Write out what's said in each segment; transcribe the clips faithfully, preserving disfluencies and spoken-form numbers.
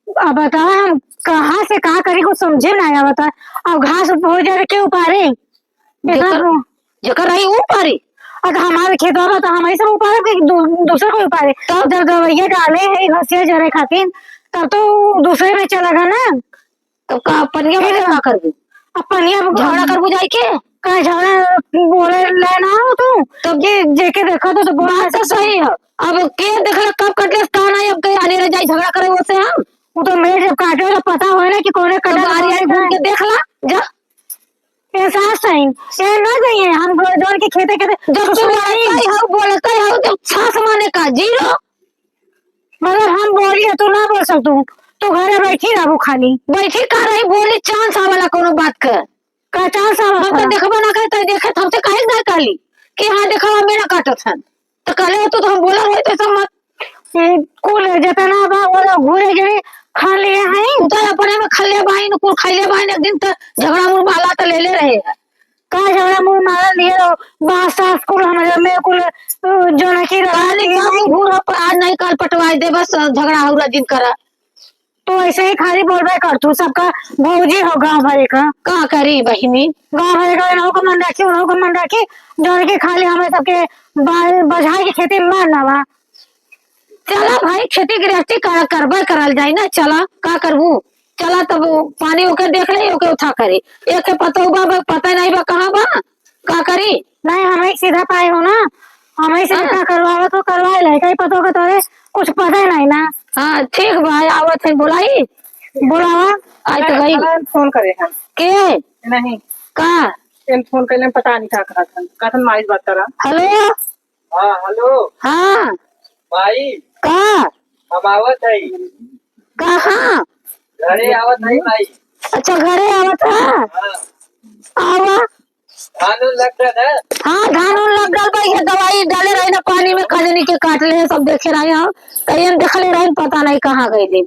अब बतावा, हम कहाँ से का करी, कुछ समझे ना आवत है। अब घास बहुत ज्यादा के उपारे? जेकर, इतना जेकर रही ऊ पारी। अब हमारे खेतवा बा तो हम ही सब उपारे कि दू-, दूसर कोई उपारे? तब? जब दवाइया डाले है घसिया जरे खातिर, तब तो दूसरे में चला गया ना। तब का पनिया फिर में का करबू? अब पनिया में झगड़ा करबू जाई के? का झगड़ा बोले ले ना हो तू? तब? जे, जेके देखा तो, तो बोला बात तो सही है। अब के देखला कब कटले का नहीं, अब कहीं आने रह जाई झगड़ा करे ओसे हम। वो तो मेरे जब काटे तो पता होए ना कि कौने तो कटा बारी आई कौने घूम के नहीं। देखला, जा। एहसास है, ये ना जाइए, हम दो-, जोड़ के खेते, खेते जब तू सुनाई। बोलता ही हो, बोलता ही हो, जब सांस माने का, जीरो। मगर हम बोली है, तू ना बोल सकतू, तू घरे बैठी रहबू खाली। बैठी का रही, बोली चांस आवेला कोनो बात के। का चांस आवेला? हम तो देखबो ना करे, तो देखे, हमसे काहे ना कहली कि हाँ, देखो, हमें ना काटत हन। तो कहले हो, तू तो हम बोला रहे, तो ऐसा मत। ये कुल जितना बा, वो लोग घूरे गिरे खा लिए हैं। उ तो अपने में खा ले बाइन, कुल खा ले बाइन, एक दिन तो झगड़ा मुड़ माला तो ले ले रहे। का झगड़ा मुड़ माला लिए रहो? बास सास कुल हमारे में कुल, अ, जो ना कि रहा काली लिए का हैं। घूर पर आज नहीं, काल पटवाई दे, बस झगड़ा हौरा जिन करा। तो ऐसे ही खाली बोलबे कर तू, सबका भौजी हो गाँव भरे का। का करी बहिनी? गाँव भरे का, इनहु का मन राखी, उनहु का मन राखी, जो ना कि खाली हमें सबके बा-, बझाई के खेती में मार ना बा। चला भाई, खेती गृहस्थी कर, करबे करल जाई ना, चला, का करबू? चला तब वो पानी ओके देख ले, ओके उठा करे। एक के पतोह बा, बा, पता नहीं बा कहाँ बा, का करी? नहीं, हम ही सीधा पाए हो ना, हम ही से हाँ। का करवावत हो, करवाए ले, कहीं पतोह के तोरे कुछ पता ही नहीं ना। हाँ, ठीक बा, आवत है, बुलाई। बुलावा। आई तो गई। फोन करे हैं। के? नहीं। का? इन फोन कैले पता नहीं का कहत हन। कहत हन माई से बात करा। हेलो। हाँ, हेलो। हाँ। माई। का? हम आवत हई। कहाँ? घरे आवत हई माई। अच्छा, घरे आवत है? हाँ। आवा। धान उन लग गल है? हाँ, धान उन लग गल बा, ये दवाई डाले रही ना पानी में, खजनी के काट ले, सब देखे रहे हम। कहीं हम देखले रही, पता नहीं कहाँ गई दिन।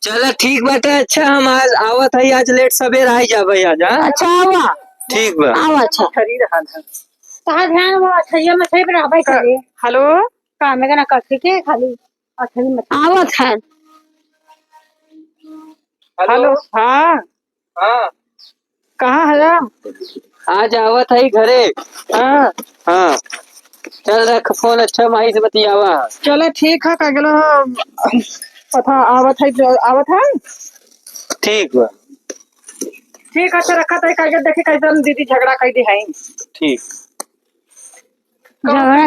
चला ठीक बाटे, अच्छा हम आज आवत हई, आज लेट सबेर आई जाबे आज, हाँ? अच्छा आवा। ठीक बा। आवा, अच्छा। खरी रहल है। कहाँ ध्यान वो अठरिया में थे रहबे करे। हेलो। काम में ना करती के खाली अठरी में। आवत है। हेलो। हेलो, हाँ। हाँ। कहाँ है? आज आवत है घरे। हाँ। हाँ। चल रख फोन, अच्छा माई से बतियावा। चलो ठीक है, का गेलो। पता आवत है, जो आवत है। ठीक बा। ठीक है, अच्छा रखा तो काहे देखी कैसे हम दीदी झगड़ा कर दी है। ठीक। झगड़ा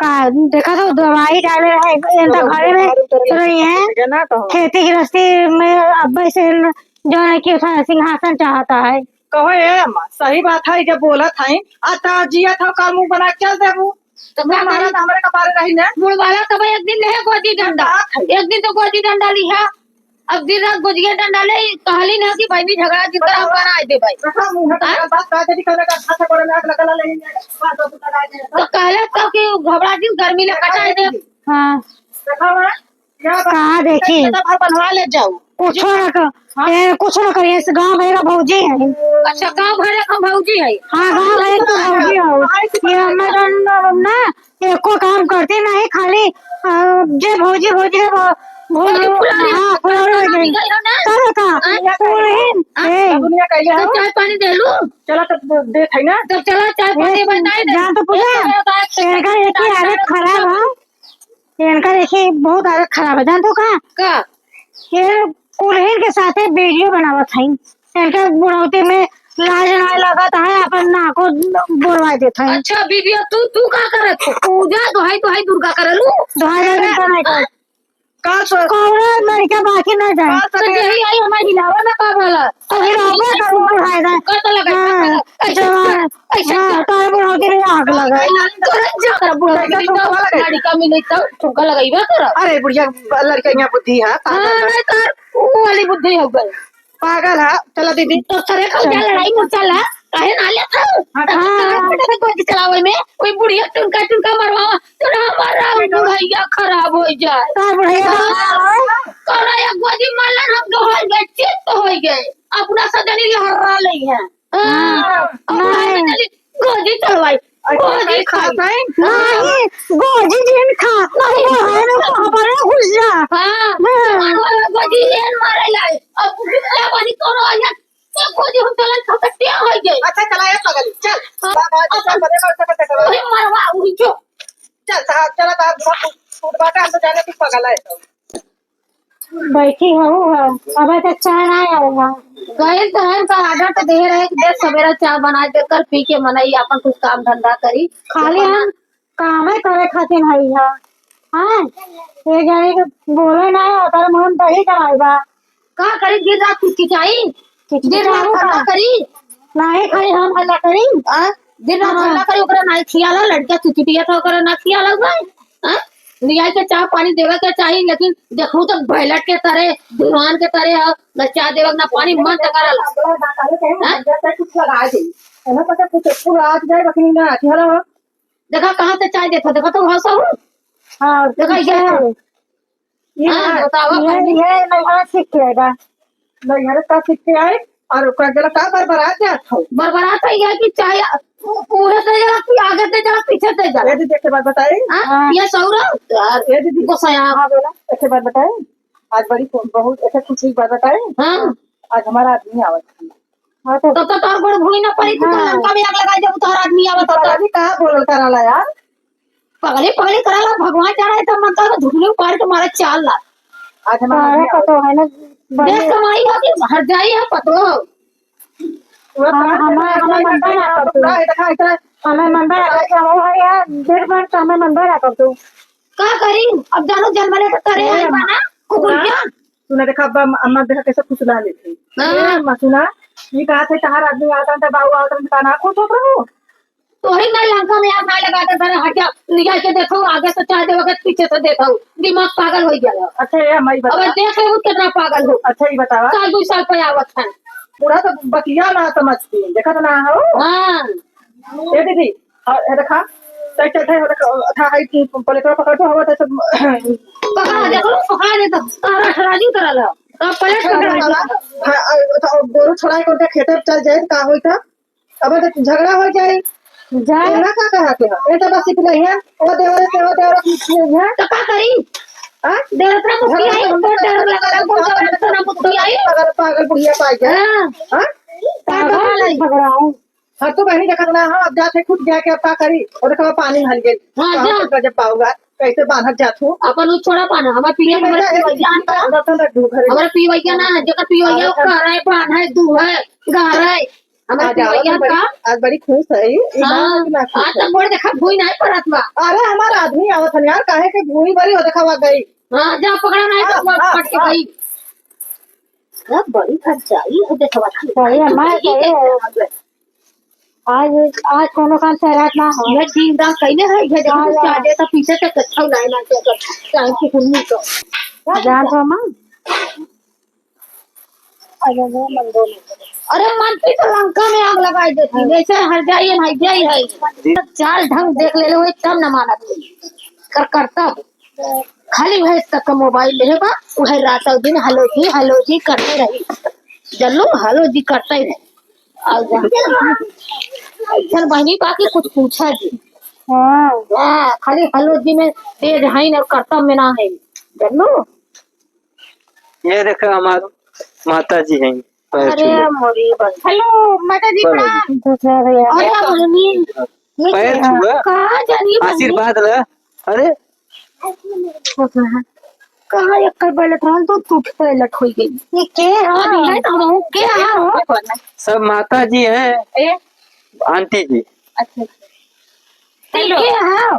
का देखा तो दवाई डाले रहे, इन तो घरे में रही है। खेती गृहस्थी में अब से जो है कि उठा सिंहासन चाहता है। कहो ए अम्मा, सही बात है, जब बोलत है, आ ता जियत हो, का मुंह बना के चल देबू? तो का मारा करी? तो हमरे कपारे रही ना। बुढ़वाला तब एक दिन लेहे गोजी डंडा, बात है। एक दिन तो गोजी डंडा लिहा, अब दिन रात गोजिया डंडा ले, कहली ना कि बहनी झगड़ा जितना हम बनाए दे भाई। कहाँ मुंह है, हाँ? बात का जदी कहले का हाथ गोड़ में आग लगा ले, बात तो लगा दे। तो कहले तो कि घबरा दिन गर्मी ले कटाए दे। हाँ। देखा हुआ? कहाँ देखी? खेत भर बनवा ले जाऊ। कुछो ना कर, हाँ? ए, कुछो ना करिए, इस गाँव भर का भौजी है। अच्छा, गाँव भर का भौजी है। हाँ, गाँव भर का भौजी है। ये हमर ना, ना, एको काम करती नहीं, खाली, अ, जे भौजी, भौजी है, वो, भौजी, भौजी फुलौरी, हाँ, फुलौरी हो गई। गई हो ना? तब का? हाँ? फुलहीन, हाँ? ए। दुनिया का ये तो हो? चाय पानी दे लू? चला तो दे थे ना। तो चला चाय पानी ए, बनाई दे। जान तो पूछा? ए, तो ये बात इनका एक ही आदत खराब है। इनका देखिए, बहुत आदत खराब है, जानते हो का? का? ये कुल्हिन के साथे वीडियो बनावत हई। इनके बुढ़ौती में लाज ना लगत है, अपन नाको बोलवा देत हई। अच्छा, वीडियो तू, तू का करत हो? पूजा, दोहाई, दोहाई दुर्गा करलू? दोहाई, दोहाई दुर्गा नहीं कर। हाँ? का सो- कौनो लड़का बाकी ना जाए। का तो सके- यही आई हमारी हिलावा में का भला? तो फिर होबे करू बुढ़ाए ना। कर तो लगा, हाँ, कर तो लगा। ऐसे जवान, कर, ऐसे हाँ, कर। तोरे बुढ़ौती में आग लगा। तोरे जा कर बुढ़ौती में तो लड़का मिले तो ठुमका लगाइबा कर। अरे बुढ़िया, लड़का यहाँ बुद्धि है, हाँ, पागल है। नहीं तो वो वाली बुद्धि हो गई। पागल है, चला दीदी। तो सरे का क्या लड़ाई मुर्चा ला? काहे ना ले था? हाँ। तो काहे पटा था गोजी चलावे में? कोई बुढ़िया टुनका टुनका मरवावा, तो ना हमारा बुढ़ैया खराब हो जाए। हाँ, बुढ़ैया खराब हो। कौनो एक गोजी मारलन, हम तो हो गए, चित्त हो गए। अपना सजनी लहरा ले हैं। हाँ, हाँ, और नहीं। चली, गोजी चढ़वाई, अच्छा, गोजी नहीं खाई। खाते हैं? नहीं, गोजी जिन खा, नहीं। वो है ना, वो हमारे घुस जा। हाँ, हाँ। हमारे गोजी तीन मारे लाए। अब रुपया वाली तोरो आया, सब खोजी हम चलन खपटिया हो गए। अच्छा, चला ये पगली, चल। हाँ। बाबा, अच्छा, बड़े बाबा, चल, चल, चल। वही मरवा, वही जो। चल, चल, चल, चल, फुटपाथ हम तो जाने तू पगल है। बैठी हूँ, हाँ। अब ऐसे चाय ना आऊँगा। गए तो हम का order तो दे रहे कि देख सवेरा चाय बना दे, कल पी के मनई अपन कुछ काम धंधा करी। खाली हम कामे करे खातिर हई है। हाँ, ये जाने के बोले ना है, ओकर मुंह दही कराई बा। का करी, दिन रात चिचिचाई? चिचिचाई दिन रात का? हल्ला करी? नाही खाली हम हल्ला करी। आ? दिन रात हाँ। हल्ला करी, ओकरा नाही खियाला, लड़का चिचिटिया था, ओकरा ना खियाला हुआ है। हाँ? लिया के चाह पानी देवे के चाही, लेकिन देखू तो बैलट के तरह, दीवान के तरह है, ना चाह देवे ना पानी, मन तो करला। हाँ? कुछ लगा दे, है ना, पता कुछ, कुछ आज जाए, रखनी ना, ठीक है ना? देखा, कहाँ से चाय देता, देखा तो भाषा हो। हाँ, देखा, ये है। ये हाँ, है। बतावा, ये, पहले। ये नैहरा सीख के आएगा। नैहरा का सीख के आए, और ओकर जरा का बरबरात जात हो? बरबरात है ये कि चाय उ-, उहे से जरा कि आगे से जरा, पीछे से जरा। ये दीदी, एक बात बताई। हाँ, हाँ। ये सौरा, यार, ये दीदी। गोसाया। हाँ, बोला। एक बात बताई, आज बड़ी खु-, बहुत ऐसे खुशी की बात बताई। हाँ। आज हमारा आदमी आवत है। हाँ, तो तब तो तोर गोड़ भुई ना पड़ी, तू तो हाँ। लंका में आग लगाई, जब तोहर आदमी आवत होता। पगली कहाँ बोलल कराला यार? पगली, पगली कराला, भगवान जाने, तब मन तो झुकने उपाड़ के मारे चाल ला। आज हमारा आदमी आवत। तो है ना, देख कमाई हो कि हर जाई है पतो। वो हाँ, कहाँ हमें, हमें मंदा ना कर तू। पूरा इतना, इतना हमें मंदा ना कर, हम वो है यार, डेढ़ मिनट तो हमें मंदा ना कर तू। का करी? अब जानो जन्मले तो करे ए, आई बा ना, कुकुर हाँ। क्या? तूने देखा अब्बा, अम्मा देखा कैसे फुसला लेते। हाँ। ए, अम्मा सुना, ये कहा थे तहार आदमी आता था, बाबू आता था, ना खुश होत रहो। तोहरी ना लंका में आग ना लगा दे, घर हट जा, निकाल के देखो, आगे से चाय देवे के, पीछे से देखो, दिमाग पागल हो गया। अच्छा, ये अम्मा, ये अब बता। देख ले, वो कितना पागल हो। अच्छा, ये बतावा। साल दो साल पे आवत है। पूरा तो बतिया ना समझती, देखत ना हो। हाँ। ए दीदी, हाँ, ए देखा, तै चल, तै, अच्छा, हाय, तू प्लेटवा पकड़ तो, हवा तै सब पकड़, देखो, पकड़ दे तो, तारा ठराजी उतरल है। तो प्लेट पकड़ ले। हाँ, आ, तो गोरू छोड़ा के उनका खेते चल जाए, का होई था? अब तो झगड़ा हो जाए। जा। ये ना का कहा के है? ये तो बस इतना ही है। वो देवरे से, वो देवरे से इतना ही है। तो का करी? हाँ? देवरे से मुक्ति आई, तो डर लगा, कौन सा डर से ना मुक्ति आई? पागल, पागल बुढ़िया पाई जाए। हाँ। हाँ? पागल है। झगड़ा है। हाँ, तो बहनी देखत ना हो, अब जाते खुद जाके अब का करी? और देखो, पानी भर गए। हाँ, हाँ, जा। तो गजब पाऊंगा, कैसे बांधत जात हूँ? अपन उ छोड़ा पाना, हमारे पिया, हमारे पिया, पिवैया ना, बर्तन रख दूँ घरे। हमारे पिवैया ना, जेकर पिवैया हाँ, ओकर है, बांध है, दू है, गार है। हमारे आज पिवैया आवत बड़ी, का? आज बड़ी खुश है, ई हाँ, बात ना खुश आज है। तो मोर देखा भूई नहीं पड़त बा। अरे, हमारा आदमी आवत है यार, काहे के भूई बड़ी हो, देखा, वहाँ गई। हाँ, जा पकड़ा नहीं तो हाँ, वहाँ हाँ, फट के हाँ। गई। सब बड़ी भरचाई है, देखवा। सही है, मैं सही है। आज, आज कोनो काम से रात ना हो। ये दिन रात कइले है, ये देखो, हाँ, चाहे तो पीछे से कच्छा लाए ना, तो टाइम की सुननी तो। जान तो माँ। अरे वो मन दो। अरे मन की तो लंका में आग लगाई देती, वैसे हर जाइए, हर जाइए है। चाल ढंग देख ले लो, तब न मानत। कर करता। खाली भैंस तक का मोबाइल लेहे बा, उहे रातौ दिन हेलो जी, हेलो जी करते रही। जल्लू हेलो जी करते रही। और जा। अइसन बहनी बा कि कुछ पूछा जी। हाँ। हाँ, खाली हेलो जी में तेज हईन और करतब में ना हईन। जल्लू। ये देखो हमार माता जी हैं, पैर अरे छुए। मोरी बहन। हेलो, माता जी, प्रणाम। प्रणाम। दूसरा भैया। अरे बहनी। पैर छुआ, कहाँ जानी बहनी? आशीर्वाद ला। अरे। कहाँ एक कर बैलट रहन तो टूट बैलट हो गई। ये के है? अभी है तो हम के है हो? सब माता जी हैं, ए? आंटी जी। अच्छा, अच्छा। हेलो। के है?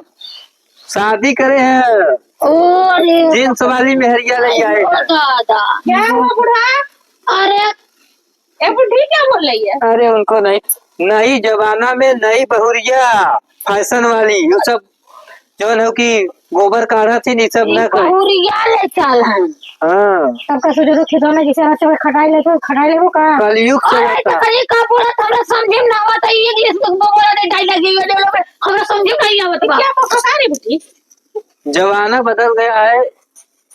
शादी करे हैं। ओ रे। जींस वाली मेहरिया ले आए ओ हैं। दादा। क्या हुआ बूढ़ा? अरे ए बुढ़ी क्या बोल रही है? अरे उनको नहीं, नई जमाना में नई बहुरिया, फैशन वाली, वो सब जौन हो कि गोबर काढ़ा थी, नी सब ई ना करे। बहुरिया ले चाल है। हाँ। सबका सोचो तो खेतवा में जैसे रहते हुए खटाई लेते हो, खटाई लेबो का? कलयुग अरे चलता। तो कहीं का बोला तो हमरा समझे में ना आवत है, ये इंग्लिश में बोला दे डायलॉग ये वाले लोग, हमरा समझे में नहीं आवत बा। क्या बोल रहा रे बुढ़ी? जमाना बदल गया है।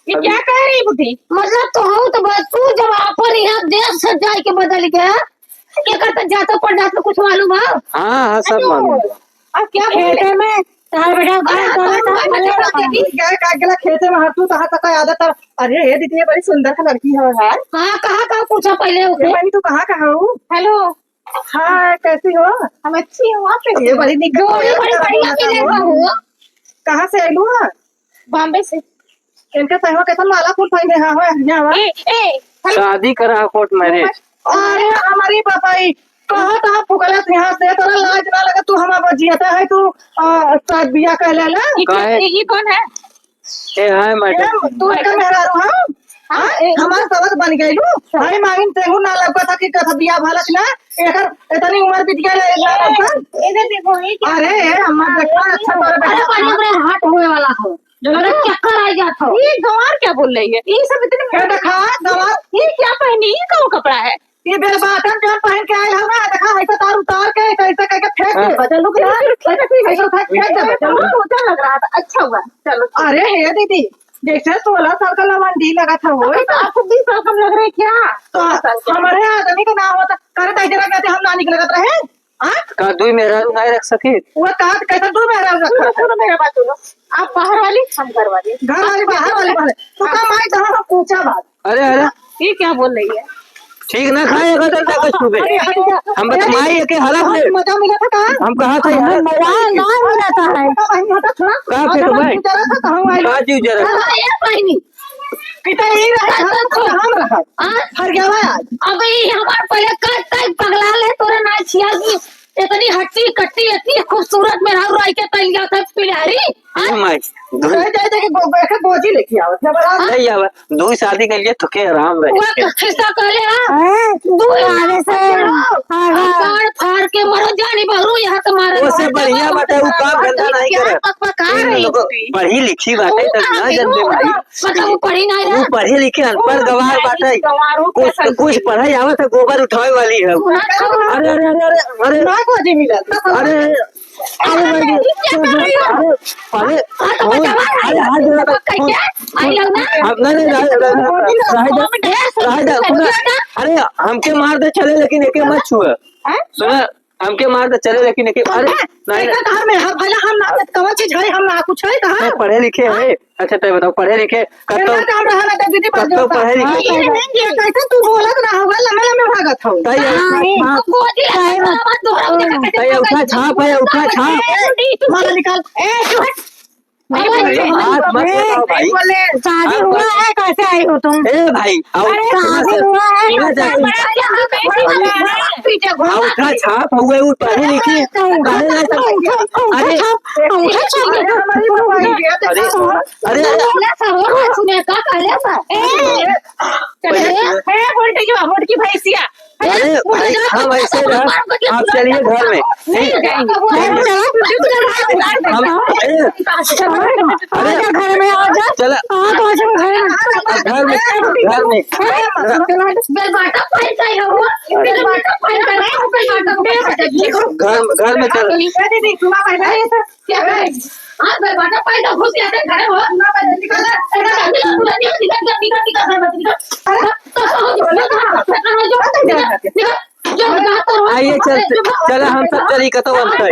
ये अभी क्या कह रही बुढ़ी? मतलब तो हूँ तो बस तू जब आपन यहाँ देश से जाए के बदल गया, के करता जाता पर जाता कुछ मालूम है? हाँ, हाँ, सब अरे, मालूम है। अब क्या बोले? खेते में, तहार बेटा अरे, गाय हाँ, तोरे हाँ, तो हाँ, भले हाँ, रखा। हाँ, गाय काट गेला खेते में, हर तू कहाँ तक आदत है? अरे, ये दीदी, ये बड़ी सुंदर सा लड़की है यार। हाँ, कहाँ का पूछा पहले ये ओके? बहनी, तू कहाँ कहाँ हो? हेलो। हाँ, कैसी हो? हम अच्छी हूँ, आप कैसी ये हो? बड़ी निक-, जोड़ी बड़ी बढ़िया मिले हो। कहाँ से आइलू है? बॉम्बे से। इनके संगवा कैसन माला फूल पहने हैं, हो, यहाँ, हो। ए, ए, हेलो। शादी करा कोर्ट मैरिज। अरे, हमारी बताई, कहाँ, कहाँ फुकलत यहाँ से, तोरा लाज ना लगे, तू हमार बजियता है, तू, आ, शादी बियाह कर लेला। ये काहे? ये, ये कौन है? ए, हाय मैडम। ए, तू एकर मेहरारू हो? हाँ, हाँ, ए, हमार सवत बन गइलू। हाँ। हाय मांगिन तेहू ना लौका था कि कथा बियाह भलक ना, एकर इतनी उम्र बीत गई ना लौका। इधर देखो, ये क्या अरे, ए, हमार देखा, अच्छा तोरा अरे, बेटा। पानी में हाथ हुए वाला हो। जो लगे चक्कर आ जात हो। ये गंवार क्या बोल रही है? ये सब इतने क्या देखा, गंवार? ये क्या पहनी? ये कौन कपड़ा है? ये बेल bottom जौन पहन के आए हो ना, देखा, ऐसा तार उतार के, ऐसा, ऐसा करके फेंक दे। हाँ। बदल लो, ऐसा फेंक दे, बदल लो। बहुत ऊंचा लग रहा था, अच्छा हुआ, चलो। अरे हे दीदी, जैसे सोलह साल का लवंडी लगा था वो। अरे तो आपको बीस साल कम लग रहे हैं क्या? तो सोलह साल के। हमारे आदमी का नाम होता, करे तो इधर रहते हम ना निकल रहे। हाँ? का दुई मेहरारू नाहीं रख सके? वो का कैसे दुई मेहरारू रख सुनो, सके? सुनो मेरा बात सुनो। आप बाहर वाली, हम घर वाली। घर वाली, बाहर वाली, बाहर। तो का माई जहाँ हम पूछा बात। अरे, अरे। ये क्या बोल रही है? ठीक ना खाए, अगर तो ना कुछ सुबे। अरे, हट जा। हम बत-, माई के हलफ ले। मजा मिला था का? हम कहा था अरे, यार। मजा ना मिला था है। का बहनी हटा थोड़ा। का और फेंक जब भाई? हम जरा था, तो हम आए। का जीव जरा? हाँ, ये बहनी। पिता यही रहे, हम तो हम रहा। हाँ? हर गया आज। अब ये हमार पहले कट तक पगला ले, तोरे ना छिया की इतनी हट्टी कट्टी, इतनी खूबसूरत मेहरारू रह के तैयार था पिलहरी। हाँ? ए माई, दू जाए, जाए, जाके गो-, एक गोजी लेके आओ, जब आराम नहीं आवा, दू शादी के लिए तो के आराम रहे। वो खिस्सा कहले, हाँ? हैं? दू आगे से, हाँ, हाँ। गाड़ फाड़ के मरो जानी बहरू, यहाँ से मारो। ओसे बढ़िया बाटे, वो काम धंधा नहीं करे। पक पका रही थी। पढ़ी लिखी बाटे, वो तब ना कहाँ जानते गई? भाई। मतलब, वो पढ़ी नहीं वो रहा। पढ़े लिखे अनपढ़ वो गंवार बाटे। गंवारों के कुछ, संग कुछ पढ़े आवत है, गोबर उठावे वाली है। सुना तो। अरे, अरे, अरे, अरे, अरे। ना को जी मिला। अरे, अरे, अरे, भाई, ये क्या कर रही हो? अरे, अरे, हाँ, तो फोन, बताओ ना। अरे, हाथ जोड़ा था, फोन। कैसे? आई हो ना? अब नहीं, नहीं, रहे, रहे, रहे, रहे दे, रहे दे, सुना। अरे, हमके मार दे चले, लेकिन एके मत छुआ। हैं? सुना, हमके मार दे चले, लेकिन एके, अरे, नहीं, नहीं। घर में है, भला हम ना, कौन चीज है, हम ना कुछ है, कहाँ? नहीं, पढ़े लिखे हैं। अच्छा, तय बताओ, पढ़े लिखे, कब तो, कब तो पढ़े लिखे? हाँ, ये कैसे तू बोलत ना होगा, लम्बे लम्बे भागत हो। तय, हाँ, हाँ, हाँ। तय, उठा छाप है, उठा छाप। माला निकाल। ए, चुप। अरे, अरे, बात मत ए, बताओ भाई। बोले, शादी हुआ है, कैसे आई हो तुम? ए भाई, आओ, अरे, शादी हुआ है, सुना जाए। पीछे घूम। आ, उठा छाप हुए, वो पढ़े लिखे, पढ़े ना सब। अरे, अरे, अरे, अरे। पहले से हो, सुने का पहले से। ए, पहले से। ए, मोटकी भैंसिया। अरे भाई, हम ऐसे रह, आप चलिए घर में। नहीं, नहीं, नहीं, नहीं, हम, ए, अरे, घर में आ जा। चला। हाँ, तो आज हम घर में। घर में, घर में। बेलबाटा पाई का है वो, बेलबाटा पाई का है, बेलबाटा। घर, घर में चल। दीदी, सुना पहले। क्या है? हाँ, दरवाजा पाई तो घुस जाते घर हो। निकल, निकल, निकल, निकल, निकल, निकल, निकल, निकल। अरे, तो, तो, तो, निकल, निकल, निकल, निकल। जो बात तो आइए, चल, चला, हम सब चली, कतौ हम सब।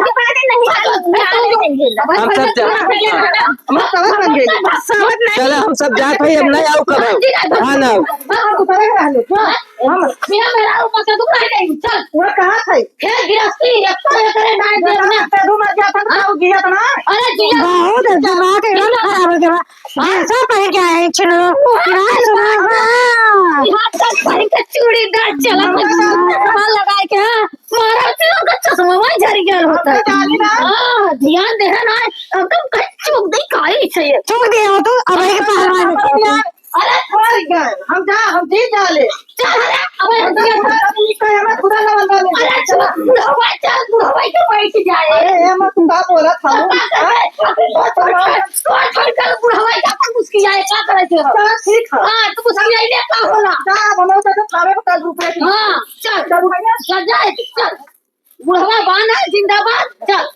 हम सब जा-, चला, हम सब जात है, अब नहीं आओ कब हम। हाँ, ना आओ। हम, मेरा, मेरा ऊपर से दुख रह गई, चल। वो कहाँ थे? हे गिरस्ती, एक तो एकरे ना दे ना। तेरू मर जाता ना, हाँ? वो जियत ना। अरे जिया। बहुत दिमाग एकदम खराब हो गया। हाँ? जैसा पहन के आए, चलो। हाँ, सुना, हाँ। यहाँ तक पहन के चूड़ीदार चला, हाँ। चश्मा लगाए के, हाँ। मारा तेरे का चश्मा वहाँ झर गया होता है। हमको डाली ना। हाँ, ध्यान दे ना, एकदम कहीं चूक दी काई से। चूक दिया हो तू, अब एक पहलवान। अरे छोड़ गए, हम जा, हम जी जा ले। चल, अरे, अबे, हम जा, हम जा, हम कहे, हमें खुदा ना बंदा ले। अरे, चल, बुढ़वा, चल, बुढ़वा के बैठ जाए। अरे, ए, मैं तू का बोला था? अरे, अरे, छोड़, छोड़, छोड़, छोड़, चल, बुढ़वा के अपन मुस्कियाए, का करे थे? चल, ठीक है। हाँ, तू मुस्कियाए ले, का होला? जा, अब हमारे साथ खावे को कल रुपये की। हाँ, चल, चल, भैया। चल, जाए, चल। बुढ़वा बान है, जिंदाबाद, चल।